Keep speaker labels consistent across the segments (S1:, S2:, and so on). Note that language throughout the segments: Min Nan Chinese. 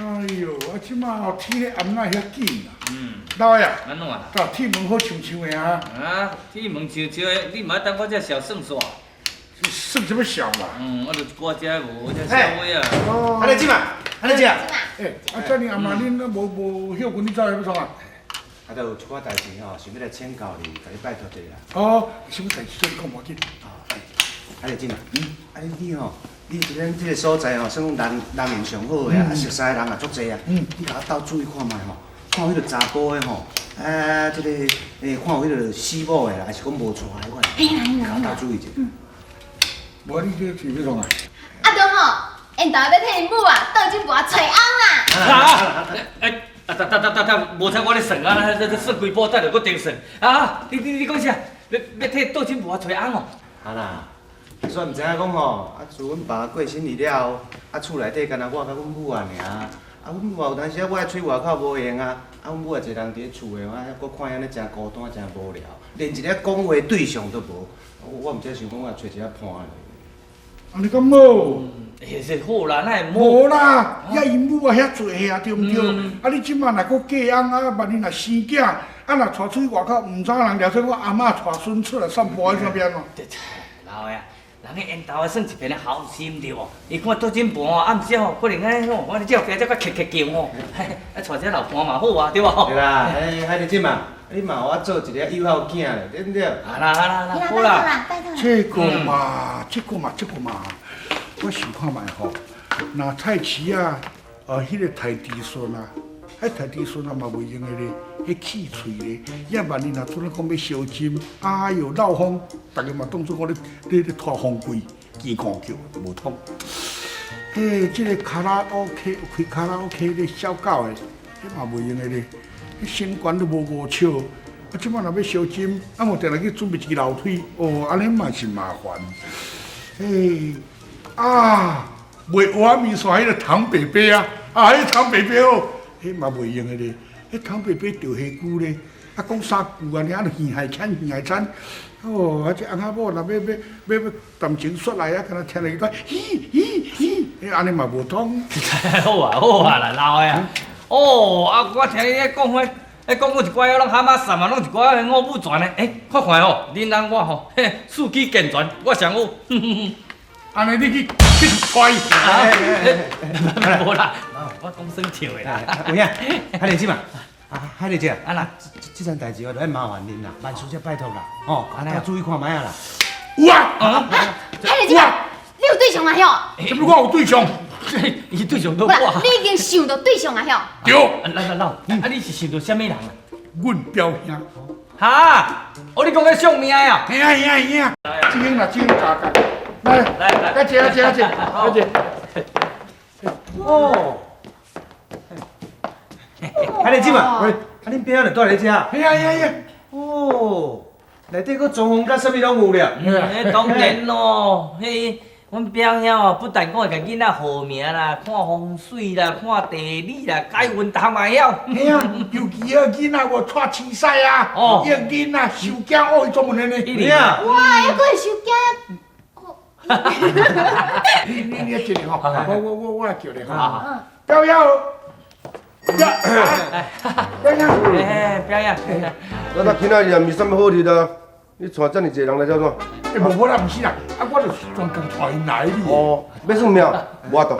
S1: 哎哟，啊，這馬哦天咧暗哪遐緊啊？老爺啊，
S2: 按怎啦？
S1: 啊，鐵門好像像的啊。
S2: 啊，鐵門像像的，你嘛等我這小算煞。
S1: 算啥物數嘛？
S2: 嗯，我就一寡遮無，這小尾啊。
S1: 哦。
S3: 安尼姊嘛，安尼姊啊。
S1: 欸，啊，這爾暗啊，恁啊無無歇睏，你走來欲創啊？
S3: 啊，就有一寡代誌吼，想欲來請教你，共你拜託一下啦。
S1: 哦，啥物代誌？你講無要緊。
S3: 啊，你姊嘛，啊你吼，你佇咱這个所在吼，算講人人緣上好的啊，啊熟似的人也足濟啊。你共我鬥注意看覓吼，看有彼个查埔的吼，啊，這个欸，看有彼个死某的啦，還是講無娶的款，共我鬥注意者。
S1: 無你這是欲創啊？
S4: 阿東吼，緣投欲替𪜶母啊，倒針盤揣翁啦。
S2: 啊！欸，啊，等等等等等，無彩我咧算啊，這算幾步，等下閣重算。啊，你講啥？欲替倒針盤揣翁哦？
S3: 啊啦，煞毋知影講吼，啊自阮爸過身去了後，啊厝內底干焦我佮阮母啊爾，啊阮母有當時啊我愛出外口無閒啊，啊阮母也一个人佇咧厝的，我閣看伊按呢誠孤單，誠無聊，連一个講話對象都無，我毋知想講我揣一个伴咧。
S1: 按呢敢好？
S2: 欸，是好啦，哪會
S1: 無啦，遐𪜶母啊遐濟啊，對毋對？啊，你這馬若閣嫁翁啊，萬一若生囝，啊若帶出去外口，毋知人掠說我阿嬤帶孫出來散步，按怎變哦？
S2: 老的啊，人彼緣投的算一片的好心對無？伊看倒針盤哦，暗時吼可能安尼吼，我這後壁才較磕磕叫吼，啊帶這老伴嘛好啊，對無？
S3: 對啦，欸，海日姊嘛，你嘛予我做一個友好囝咧，對毋對？
S2: 啊啦啊啦啦，好啦。
S1: 這個嘛，這個嘛，這個嘛，我想看覓吼，若菜市啊，哦，彼個太子孫啊，彼太子孫啊嘛袂用的咧，彼氣喙咧，也萬一若陣仔講欲相針，哎喲漏風，逐家嘛當做我咧拖風櫃，耳孔叫無通。欸，這个卡拉 OK 開卡拉 OK 咧痟狗的，彼嘛袂用的咧，彼身懸都無5尺，啊，這擺若欲相針，啊，無定來去準備一支樓梯，哦，按呢嘛是麻煩。欸，啊，賣蚵仔麵線彼个唐伯伯啊，啊，彼唐伯伯哦，彼嘛袂用的咧，彼唐伯伯著下久咧，啊，講三句按呢，啊，就耳海產耳海產，哦，啊，這翁仔某若欲談情說愛啊，敢若聽著伊講，嘻嘻嘻，按呢嘛無通。
S2: 好啊好啊啦，老的啊。哦，啊，我聽你咧講，我咧講我一寡攏蛤蟆散啊，攏一寡五五全的，欸，看看吼，恁翁我吼，嘿，四肢健全，我上有。
S1: 按呢你去去揣。
S2: 無啦，我講耍笑的啦。
S3: 有影，海麗姊嘛，啊，海麗姐，
S2: 啊啦，
S3: 這層代誌我著愛麻煩恁啦，萬事才拜託啦，吼，啊，注意看覓啊啦。
S1: 有啊。
S4: 海麗姊嘛，你有對象啊吼？
S1: 啥物我有對象？
S2: 伊對象都
S4: 無啦，你已經想著對象啊吼？
S1: 對。
S2: 來來來，啊你是想著啥物人啊？
S1: 阮表兄。
S2: 哈？哦，你講彼相命啊？
S1: 嘿啊嘿啊嘿啊！這間啦，這間加加。來
S2: 來來，
S1: 來坐啊坐啊坐，來坐。
S3: 哦。海麗姊嘛，喂，啊恁表兄就蹛佇遮？
S1: 嘿啊嘿啊嘿啊！
S3: 哦，內底閣裝潢甲啥物攏有了。
S2: 嗯，當然咯，彼阮表兄哦，不但講會共囡仔號名啦，看風水啦，看地理啦，解運動嘛會曉。
S1: 嘿啊，尤其彼囡仔有帶青屎啊，伊囡仔收驚哦，伊專門的呢。
S4: 哇，猶閣會收驚。
S1: 你你坐吼，我來叫你吼。表兄，表表兄，
S2: 哎，表兄。
S5: 那他今仔日也毋是啥物好日啊！你帶遮爾濟人來創啥？
S1: 欸，無無啦，毋是啦，啊，我就是專工帶𪜶來哩。
S5: 哦，欲算命，無法度。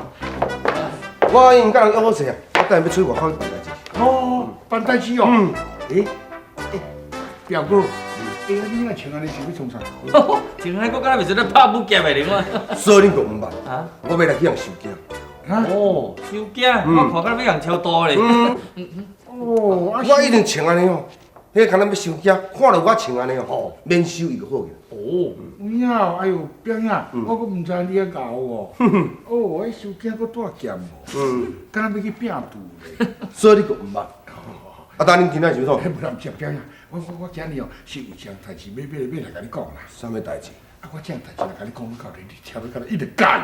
S5: 我已經佮人約好勢啊，我等下欲出去外口辦代誌。
S1: 哦，辦代誌哦。
S5: 嗯。
S1: 欸，欸，表哥，欸，你若穿按呢是欲創啥？
S2: 穿按呢我敢若袂是咧拍武俠的咧我。
S5: 所以恁就毋捌。
S2: 啊？
S5: 我欲來去予人收驚。
S2: 哦，收驚，我看敢若欲予人超度咧。
S5: 嗯。
S1: 哦，
S5: 我一定穿按呢哦。彼个敢若欲收驚，看著我穿按呢哦，免收伊就好去。
S2: 哦，
S1: 有影，哎喲，表兄，我閣毋知你遐𠢕哦。哦，我收驚閣帶劍哦。敢若欲去拚揬咧。
S5: 所以你閣毋捌。啊，等恁今仔是欲創？
S1: 無啦，毋是表兄，我今日哦是有一項代誌欲來共你講啦。
S5: 啥物代誌？
S1: 啊，我這項代誌來共你講，到底你聽欲敢若一定佮意。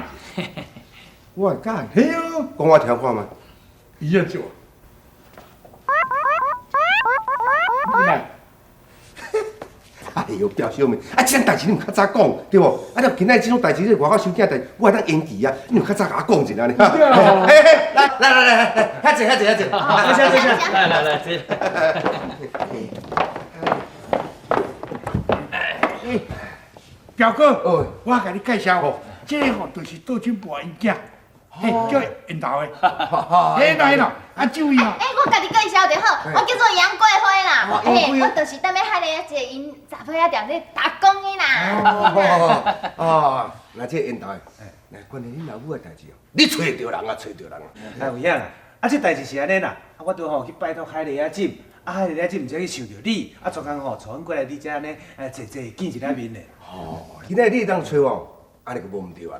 S5: 我會佮意？
S1: 嘿啊。
S5: 講我聽看覓。
S1: 伊也做。你來。
S5: 哎哟，表小妹，啊，這種代誌你毋較早講，對無？啊，你今仔這種代誌，你外口收囝代，我會當延期啊，你毋較早共我講一下呢？嘿嘿，來來來來來，遐坐遐坐遐坐，
S4: 坐
S3: 下坐下，
S2: 來來來，坐。
S1: 表哥，我共你介紹，這个吼就是杜振博𪜶囝，嘿，叫緣投的，嘿來啦，啊注意哦。
S4: 欸，我家己介紹就好，我叫做楊桂花啦，嘿，我就是踮咧海螺仔一个𪜶雜貨仔店咧打工的啦。
S5: 哦，那這個緣投的，來關於恁老母的代誌哦，你揣著人啊，揣著人啊。
S3: 哎，有影啦，啊，這代誌是按呢啦，啊，我拄吼去拜託海螺仔姊，啊，海螺仔姊毋知去想著你，啊，專工吼帶阮過來你遮按呢，坐坐見一下面的。
S5: 哦，今仔日你會當揣我，按呢就無毋對啊，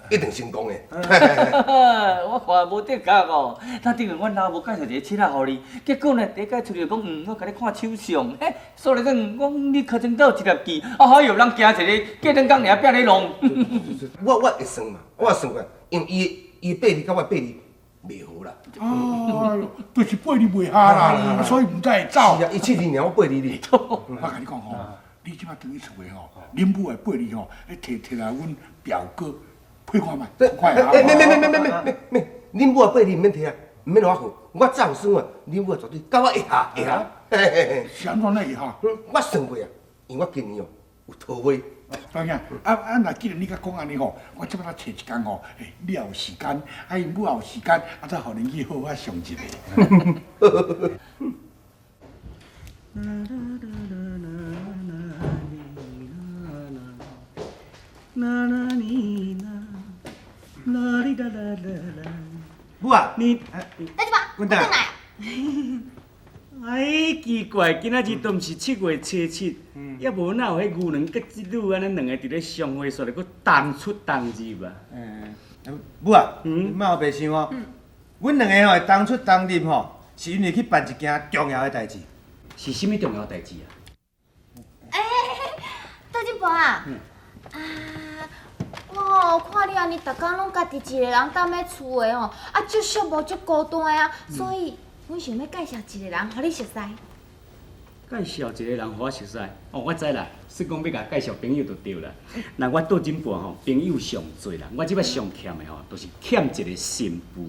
S5: 一定成功的。
S2: 我看無的確哦，那頂下阮老母介紹一個妻仔予你，結果呢，第一擺出去講，嗯，我共你看手相，嘿，所以講，講你尻川倒有一粒痣，啊，哎喲，人驚一个，過兩工爾變咧弄。
S5: 我會算嘛，我會算過，因為伊的八字佮我的八字袂合啦。
S1: 哦，就是八字袂合啦，所以毋知會走。
S5: 是啊，伊72爾，我82。
S1: 我共你講吼，你這擺轉去厝的吼，恁母的八字吼，提提來阮表哥配看覓，看下。
S5: 欸，免免免免免免免，恁母的八字毋免提啊，毋免予我号，我早有算啊，恁母的絕對佮我會合會合。嘿嘿嘿，
S1: 是按怎會合？
S5: 我算過啊，因為我今年哦有桃花。
S1: 當然，啊啊，若既然你佮講按呢吼，我這擺來揣一工吼，欸，你也有時間，啊𪜶母也有時間，啊，再予恁去好好相一下。
S3: 母啊，
S6: 你，
S4: 来這擺，我轉來。
S6: 哎，奇怪，今仔日都毋是七月初七，抑無哪有彼牛郎佮織女按呢兩个佇咧相會，煞來閣同出同入啊？
S3: 母啊，你莫烏白想哦，阮兩个吼會同出同入吼，是因為去辦一件重要的代誌。
S6: 是啥物重要代誌啊？
S4: 欸，杜振博啊，啊，我看你按呢，逐工攏家己一個人踮咧厝的吼，啊，足寂寞足孤單啊，所以，阮想欲介紹一個人，予你熟似。
S6: 介紹一個人予我熟似，哦，我知啦，算講欲共介紹朋友就對啦。那我杜振博吼，朋友上濟啦，我這擺上欠的吼，就是欠一個新婦。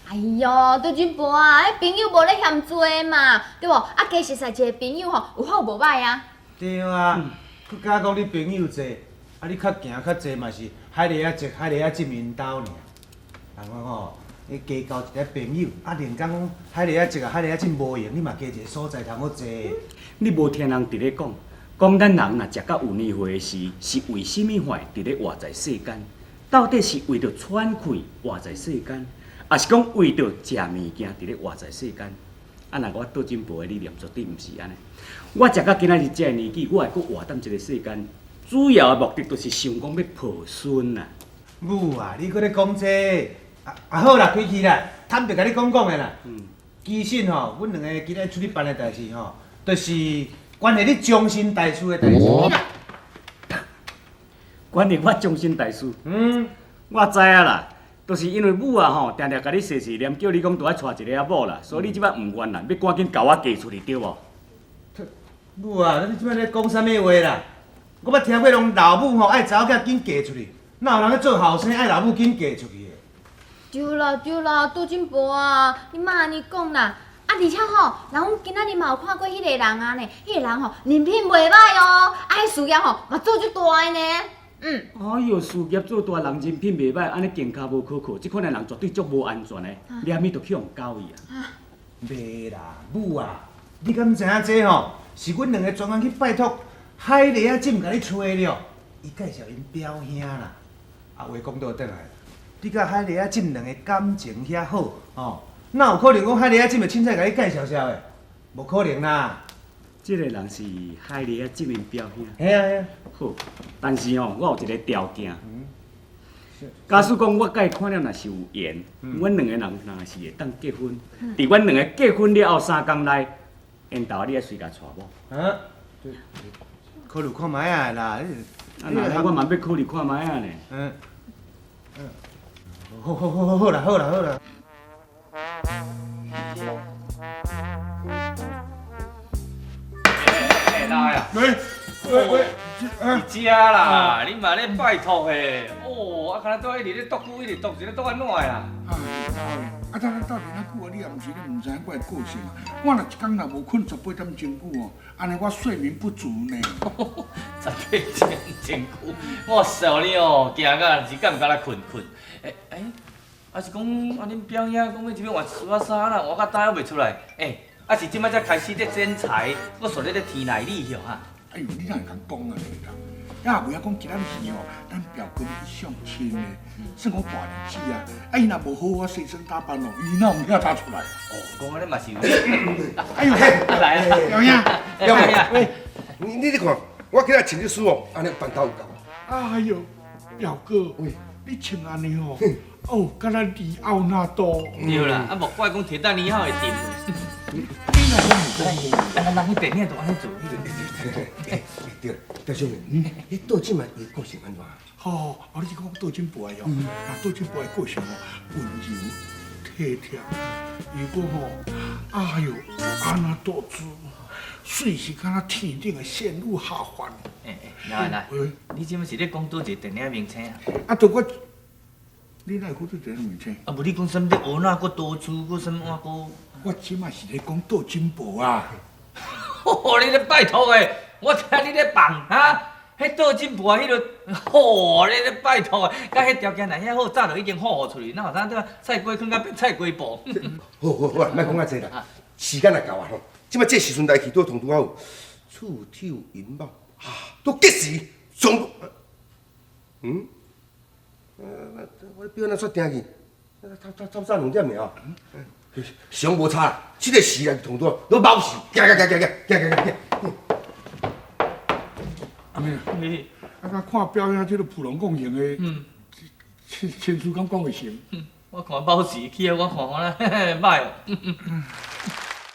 S4: 哎喲，杜振博啊，彼朋友無咧嫌濟嘛，對無？啊，加熟似一個朋友吼，有好無歹啊。
S3: 對啊，閣敢講你朋友濟，啊，你較行較濟嘛是海螺仔濟、海螺仔浸𪜶兜爾。人講吼，你加交一个朋友，啊，連講講海螺仔濟啊，海螺仔浸無閒，你嘛加一个所在通好坐。
S6: 你無聽人佇咧講，講咱人若食到有年歲時，是為啥物會佇咧活在世間？到底是為著喘氣活在世間，抑是講為著食物件佇咧活在世間？啊，若我杜振博的理念絕對毋是按呢。我食到今仔日這个年紀，我會閣活踮這个世間，主要的目的就是想講欲抱孫啦。
S3: 母啊，你閣咧講這個？啊啊好啦，開氣啦，坦白共你講講的啦。其實吼，阮兩个今日出去辦的代誌吼，就是關係你終身大事的代誌。
S6: 關係我終身大事。我知影啦，就是因為母啊吼，定定共你細細念，叫你講著愛娶一个仔某啦，所以你這擺毋願啦，欲趕緊共我嫁出去對無？
S3: 母啊，你這擺咧講啥物話啦？我捌聽過攏老母吼愛查某囝緊嫁出去，哪有人咧做後生愛老母緊嫁出去的？
S4: 對啦對啦，杜振博啊，你莫按呢講啦。啊，而且吼，人阮今仔日嘛有看過彼个人啊呢，彼个人吼人品袂歹哦，啊，彼事業吼嘛做足大的呢。
S6: 哎喲，事業做大，人人品袂歹，按呢健跤無可靠，這款的人絕對足無安全的，連咪就去予搞去啊。
S3: 袂啦，母啊，你敢知影這吼是阮兩个專工去拜託海螺仔姊共你揣了，伊介紹𪜶表兄啦。啊，話講倒轉來，你佮海螺仔姊兩个感情遐好，吼，哪有可能講海螺仔姊會凊彩共你介紹紹的？無可能啦。
S6: 這个人是海螺仔姊𪜶表兄。
S3: 嘿啊嘿啊。
S6: 好，但是吼，我有一个條件。假使講我佮伊看了若是有緣，阮兩個人若是會當結婚，佇阮兩個結婚了後三工內，緣投你愛隨共娶某。
S3: 啊？考慮看覓仔啦。
S6: 啊，那呢，我嘛欲考慮看覓仔呢。
S3: 嗯。好好好好好啦好啦好啦。
S2: 欸，老啊。
S1: 欸，欸，
S2: 食啦，你嘛咧拜託的，哦，啊，敢若都一直咧篤久，一直篤，是咧篤按怎的啦？
S1: 啊，啊，等咱鬥陣遐久啊，你也毋是你毋知影我的個性啊。我若一工若無睏18點鐘久哦，按呢我睡眠不足呢。
S2: 18點鐘久，我笑你哦，驚甲是敢毋敢來睏睏？欸欸，啊是講啊，恁表兄講欲這欲換絲仔衫啦，換甲今猶袂出來。欸，啊是這擺才開始咧剪裁，閣煞咧咧添內裡許哈？
S1: 哎呦，你哪會共講啊？你啦，也袂曉講今仔日吼，咱表哥去相親的，算講大日子啊。啊，伊若無好好隨身打扮哦，伊哪有遐早出來？
S2: 哦，講按呢嘛是有。
S1: 哎呦，
S2: 來啊，
S1: 表兄，
S5: 表妹，你看，我今日穿這衫哦，按呢範頭有夠。
S1: 哎呦，表哥，你穿按呢吼，哦，敢若李奧納多。
S2: 對啦，啊，莫怪講鐵達尼號會沉。
S1: 你若講有講
S2: 啊，咱人彼電影就按呢做。
S5: 對，表兄妹，彼杜振嘛，伊個性按怎？
S1: 吼，哦，你是講杜振博的哦？啊，杜振博的個性哦，溫柔體貼，伊閣吼，哎呦，按怎多姿，媠是敢若天頂的仙女下凡。
S2: 欸欸，來來，你這擺是咧講佗一個電影明星啊？
S1: 啊，對我，你哪會講這電影明星？
S2: 啊，無你講啥物咧？學哪閣多姿，閣啥物換閣？
S1: 我這擺是咧講杜振博啊！
S2: 吼，你咧拜託的，我聽你咧放哈，彼杜振博彼个，吼，你咧拜託的，佮彼條件若遐好，早就已經好予出去，哪有啥對菜雞囥甲變菜雞婆？
S5: 好好好，莫講遐濟啦，時間也到啊吼，這擺這時陣來去，拄拄仔有厝手寅卯，啊，拄吉時，上，嗯，我錶哪煞定去？透透早2點爾哦。上無差啦，這個時來同拄都卯時，行行行行行行行行。
S1: 阿妹，啊，甲看表演這个普龍貢型的，親親師敢講會成？
S2: 我看卯時起來，我看看啦，歹哦。